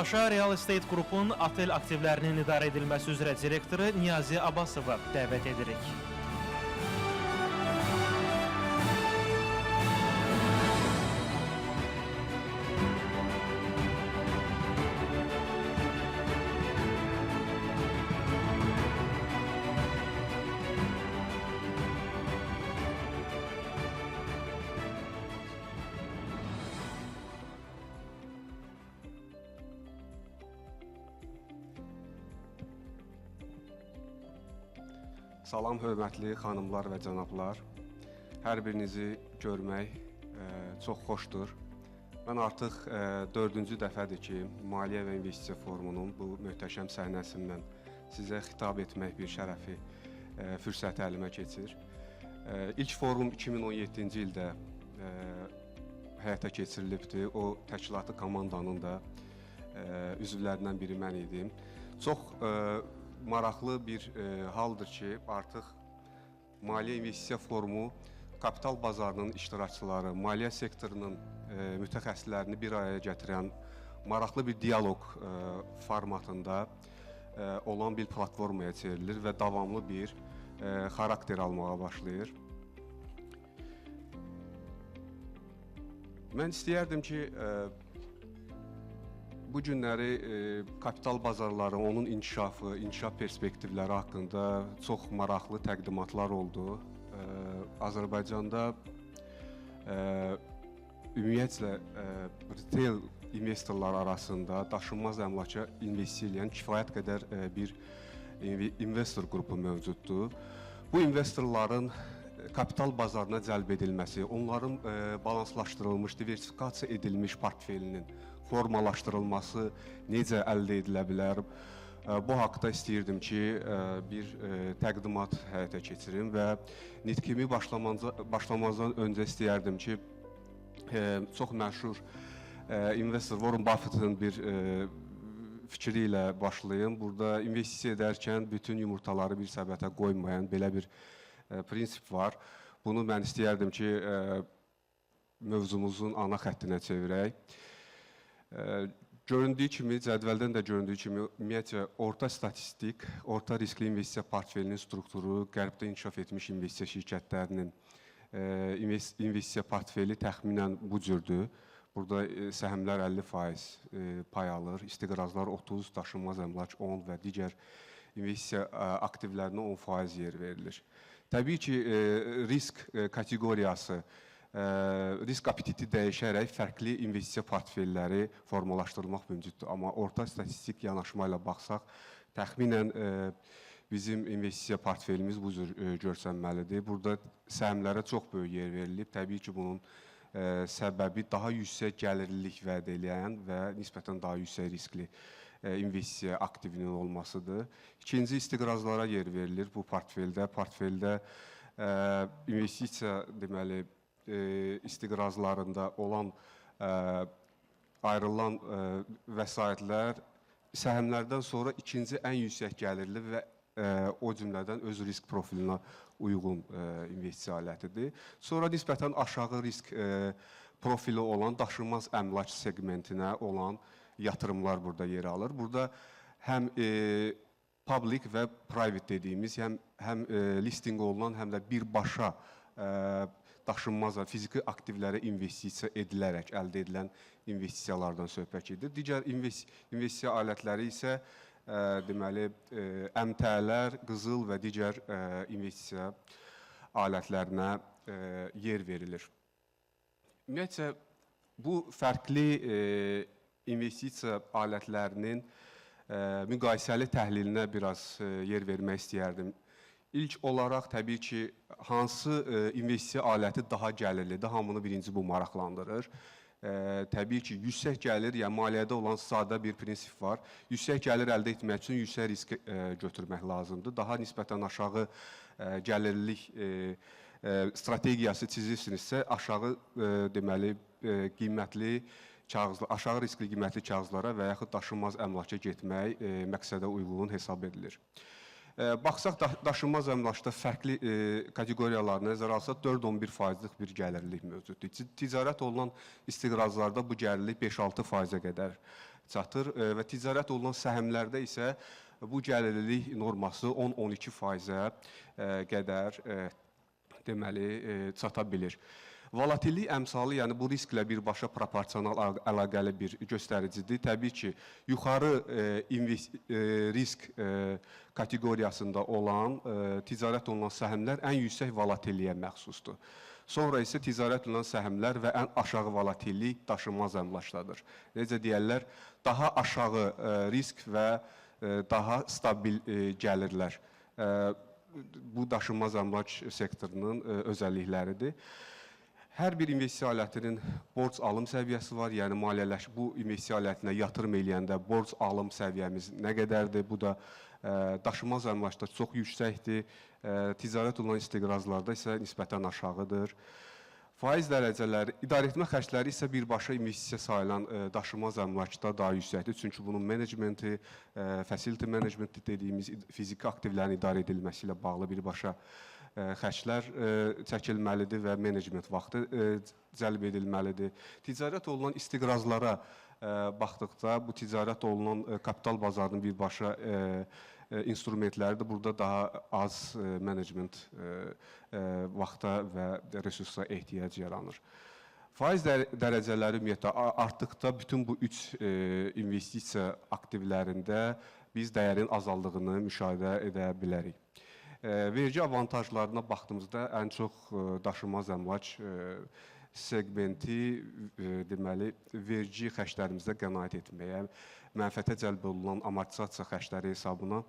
Tamaşa Real Estate Group'un otel aktivlərinin idarə edilməsi üzrə direktoru Niyazi Abbasovı dəvət edirik. Salam hörmətli xanımlar və cənablar. Hər birinizi görmək çox xoşdur. Mən artıq dördüncü dəfədir ki, Maliyyə və İnvestisiya Forumunun bu möhtəşəm səhnəsindən sizə xitab etmək bir şərəfi, fürsəti əlimə keçir. İlk forum 2017-ci ildə həyata keçirilibdir. O təşkilatı komandanın da üzvlərindən biri mən idim. Çox maraqlı bir haldır ki, artıq Maliyyə İnvestisiya Forumu kapital bazarının iştirakçıları, maliyyə sektorunun mütəxəssislərini bir araya gətirən maraqlı bir dialoq formatında olan bir platformaya çevrilir və davamlı bir xarakter almağa başlayır. Mən istəyərdim ki, bu günləri kapital bazarları, onun inkişafı, inkişaf perspektivləri haqqında çox maraqlı təqdimatlar oldu. Azərbaycanda ümumiyyətlə retail investorlar arasında daşınmaz əmlaka investisiya eləyən kifayət qədər bir investor qrupu mövcuddur. Bu investorların kapital bazarına cəlb edilməsi, onların balanslaşdırılmış, diversifikasiya edilmiş portfelinin formalaşdırılması necə əldə edilə bilər? Bu haqda istəyirdim ki, bir təqdimat həyata keçirim və nitqimi başlamazdan öncə istəyərdim ki, çox məşhur investor Warren Buffett'ın bir fikri ilə başlayım. Burada investisiya edərkən bütün yumurtaları bir səbətə qoymayan belə bir prinsip var. Bunu mən istəyərdim ki, mövzumuzun ana xəttinə çevirək. Göründüyü kimi, cədvəldən də göründüyü kimi, ümumiyyətcə orta statistik, orta riskli investisiya portfelinin strukturu, qərbdə inkişaf etmiş investisiya şirkətlərinin investisiya portfeli təxminən bu cürdür. Burada səhmlər 50% pay alır, istiqrazlar 30, daşınmaz əmlak 10 və digər investisiya aktivlərinə 10% yer verilir. Təbii ki, risk kateqoriyası, risk apetiti dəyişərək fərqli investisiya portfelləri formalaşdırmaq mümkündür. Amma orta statistik yanaşma ilə baxsaq, təxminən bizim investisiya portfelimiz bu cür görsənməlidir. Burada səhmlərə çox böyük yer verilib. Təbii ki, bunun səbəbi daha yüksək gəlirlilik vəd eləyən və nisbətən daha yüksək riskli investisiya aktivinin olmasıdır. İkinci, istiqrazlara yer verilir bu portfeldə. Portfeldə investisiya, deməli, istiqrazlarında olan ayrılan vəsaitlər səhmlərdən sonra ikinci ən yüksək gəlirli və o cümlədən öz risk profilinə uyğun investisiya alətidir. Sonra nisbətən aşağı risk profili olan daşınmaz əmlak segmentinə olan yatırımlar burada yer alır. Burada həm public və private dediyimiz, həm listing olunan, həm də birbaşa daşınmaz fiziki aktivlərə investisiya edilərək əldə edilən investisiyalardan söhbət gedir. Digər investisiya alətləri isə deməli, əmtələr, qızıl və digər investisiya alətlərinə yer verilir. Ümumiyyətcə, bu fərqli investisiya alətlərinin müqayisəli təhlilinə biraz yer vermək istəyərdim. İlk olaraq təbii ki, hansı investisiya aləti daha gəlirlidir, hamını birinci bu maraqlandırır. Təbii ki, yüksək gəlir, yəni maliyyədə olan sadə bir prinsip var. Yüksək gəlir əldə etmək üçün yüksək risk götürmək lazımdır. Daha nisbətən aşağı gəlirlik strategiyası çizirsinizsə, aşağı deməli qiymətli kağızlar, aşağı riskli qiymətli kağızlara və yaxud daşınmaz əmlaka getmək məqsədə uyğun hesab edilir. Baxsaq daşınmaz əmlakda fərqli kateqoriyaları nəzərə alsaq 4,11%-lik bir gəlirlik mövcuddur. Ticarət olunan istiqrazlarda bu gəlirlik 5-6%-ə qədər çatır və ticarət olunan səhmlərdə isə bu gəlirlilik norması 10-12%-ə qədər deməli çata bilir. Volatillik əmsalı, yəni bu risklə birbaşa proporsional əlaqəli bir göstəricidir. Təbii ki, yuxarı risk kateqoriyasında olan ticarət olunan səhmlər ən yüksək volatilliyə məxsusdur. Sonra isə ticarət olunan səhmlər və ən aşağı volatillik daşınmaz əmlakdadır. Necə deyərlər, daha aşağı risk və daha stabil gəlirlər. Bu daşınmaz əmlak sektorunun özəllikləridir. Hər bir investisiya alətinin borc alım səviyyəsi var. Yəni bu investisiya alətinə yatırım eləyəndə borc alım səviyyəmiz nə qədərdir? Bu da daşınmaz əmlakda çox yüksəkdir. Ticarət olunan istiqrazlarda isə nisbətən aşağıdır. Faiz dərəcələri, idarəetmə xərcləri isə birbaşa investisiya sayılan daşınmaz əmlakda daha yüksəkdir. Çünki bunun menecmenti, facility management dediyimiz fiziki aktivlərin idarə edilməsi ilə bağlı birbaşa xərclər çəkilməlidir və menecment vaxtı cəlb edilməlidir. Ticarət olunan istiqrazlara baxdıqda bu ticarət olunan kapital bazarının birbaşa instrumentləridir. Burada daha az menecment vaxta və resursa ehtiyac yaranır. Faiz dərəcələri ümumiyyətlə artdıqda bütün bu üç investisiya aktivlərində biz dəyərin azaldığını müşahidə edə bilərik. Vergi avantajlarına baxdığımızda ən çox daşınmaz əmlak segmenti deməli vergi xərclərimizdə qənaət etməyə, mənfəətə cəlb olunan amortizasiya xərcləri hesabına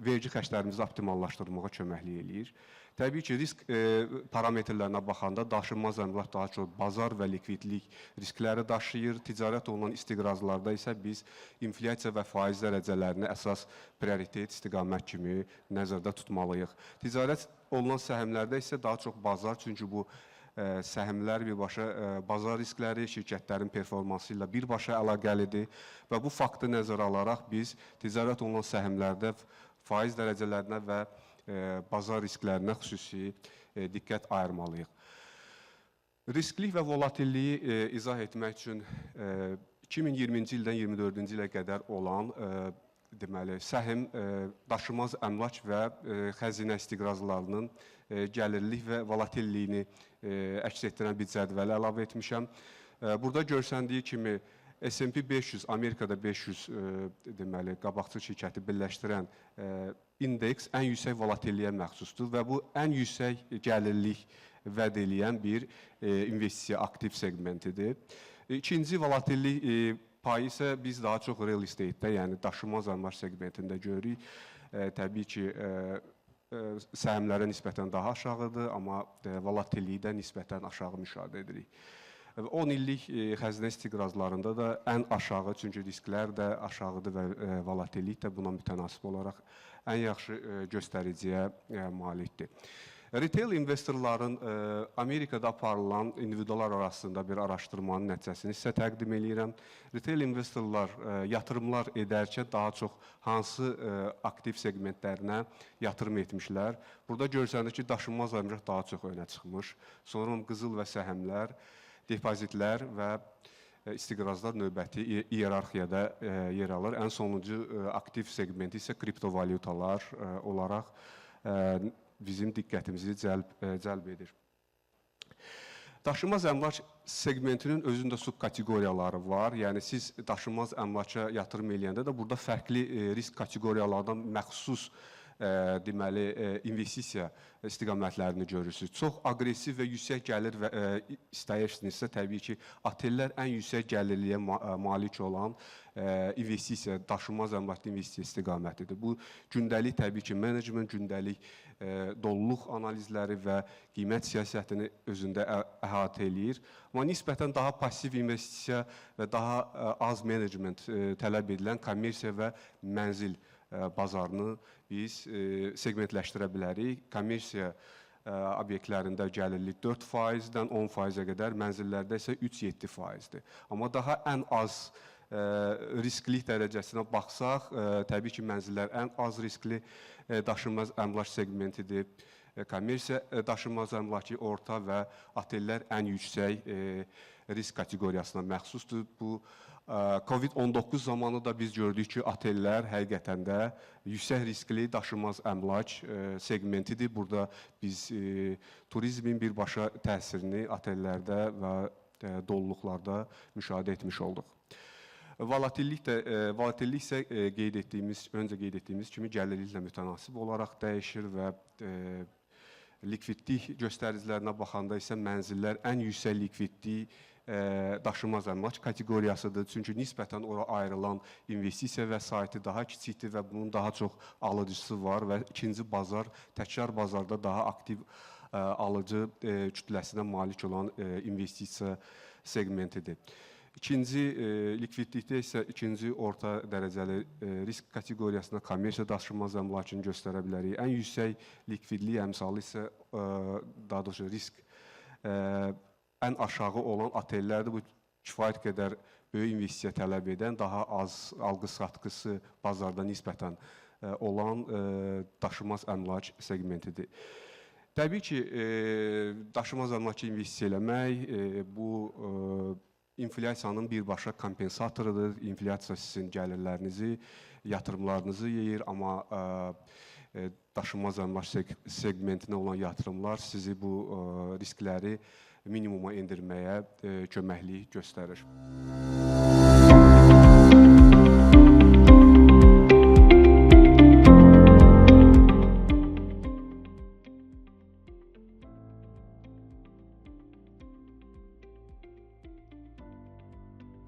vergi xərclərimizi optimallaşdırmağa köməklik eləyir. Təbii ki, risk parametrlərinə baxanda daşınmaz əmlak daha çox bazar və likvidlik riskləri daşıyır. Ticarət olunan istiqrazlarda isə biz inflyasiya və faiz dərəcələrini əsas prioritet istiqamət kimi nəzərdə tutmalıyıq. Ticarət olunan səhmlərdə isə daha çox bazar, çünki bu səhmlər birbaşa bazar riskləri şirkətlərin performansı ilə birbaşa əlaqəlidir və bu faktı nəzərə alaraq biz ticarət olunan səhmlərdə faiz dərəcələrinə və bazar risklərinə xüsusi diqqət ayırmalıyıq. Risklik və volatilliyi izah etmək üçün 2020-ci ildən 24-cü ilə qədər olan deməli səhm, daşınmaz əmlak və xəzinə istiqrazlarının gəlirlik və volatilliyini əks etdirən bir cədvəli əlavə etmişəm. Burada görsəndiyi kimi S&P 500, Amerikada 500 deməli qabaqcıl şirkəti birləşdirən indeks ən yüksək volatilliyə məxsusdur və bu ən yüksək gəlirlik vəd eləyən bir investisiya aktiv segmentidir. İkinci volatillik payı isə biz daha çox real estate-də, yəni daşınmaz əmlak segmentində görürük. Təbii ki, səhmlərə nisbətən daha aşağıdır, amma volatilliyi də nisbətən aşağı müşahidə edirik. 10 illik xəzinə istiqrazlarında da ən aşağı, çünki risklər də aşağıdır və volatillik də buna mütənasib olaraq ən yaxşı göstəriciyə malikdir. Retail investorların Amerikada aparılan individuallar arasında bir araşdırmanın nəticəsini sizə təqdim eləyirəm. Retail investorlar yatırımlar edərkən daha çox hansı aktiv segmentlərinə yatırım etmişlər. Burada görsənir ki, daşınmaz əmlak daha çox önə çıxmış. Sonra qızıl və səhmlər, depozitlər və istiqrazlar növbəti iyerarxiyada yer alır. Ən sonuncu aktiv segmenti isə kriptovalyutalar olaraq bizim diqqətimizi cəlb edir. Daşınmaz əmlak segmentinin özündə subkateqoriyaları var. Yəni siz daşınmaz əmlaka yatırım eləyəndə də burada fərqli risk kateqoriyalardan məxsus deməli investisiya istiqamətlərini görürsünüz. Çox aqressiv və yüksək gəlir və istəyirsinizsə təbii ki, otellər ən yüksək gəlirliyə malik olan investisiya, daşınmaz əmlaklı investisiya istiqamətidir. Bu gündəlik təbii ki, menecment, gündəlik doluluq analizləri və qiymət siyasətini özündə əhatə eləyir. Amma nisbətən daha pasiv investisiya və daha az menecment tələb edilən kommersiya və mənzil bazarını biz segmentləşdirə bilərik. Kommersiya obyektlərində gəlirlik 4%-dən 10%-ə qədər, mənzillərdə isə 3-7%-dir. Amma daha ən az risklik dərəcəsinə baxsaq, təbii ki, mənzillər ən az riskli daşınmaz əmlak segmentidir. Kommersiya daşınmaz əmlakı, orta və otellər ən yüksək risk kateqoriyasına məxsusdur. Bu COVID-19 zamanı da biz gördük ki, otellər həqiqətən də yüksək riskli daşınmaz əmlak segmentidir. Burada biz turizmin birbaşa təsirini otellərdə və doluluqlarda müşahidə etmiş olduq. Volatillik də volatillik isə qeyd etdiyimiz, öncə qeyd etdiyimiz kimi gəlirliklə mütənasib olaraq dəyişir və likvidlik göstəricilərinə baxanda isə mənzillər ən yüksək likvidlik daşınmaz əmlak kateqoriyasıdır. Çünki nisbətən ora ayrılan investisiya vəsaiti daha kiçikdir və bunun daha çox alıcısı var və ikinci bazar, təkrar bazarda daha aktiv alıcı kütləsinə malik olan investisiya segmentidir. İkinci likvidlikdə isə ikinci orta dərəcəli risk kateqoriyasında kommersiya daşınmaz əmlakını göstərə bilərik. Ən yüksək likvidlik əmsalı isə daha doğrusu risk ən aşağı olan otellərdir. Bu kifayət qədər böyük investisiya tələb edən, daha az alqı-satqısı bazarda nisbətən olan daşınmaz əmlak segmentidir. Təbii ki, daşınmaz əmlaka investisiya eləmək bu inflyasiyanın birbaşa kompensatorıdır. İnflyasiya sizin gəlirlərinizi, yatırımlarınızı yeyir, amma daşınmaz əmlak segmentinə olan yatırımlar sizi bu riskləri minimuma endirməyə köməklik göstərir.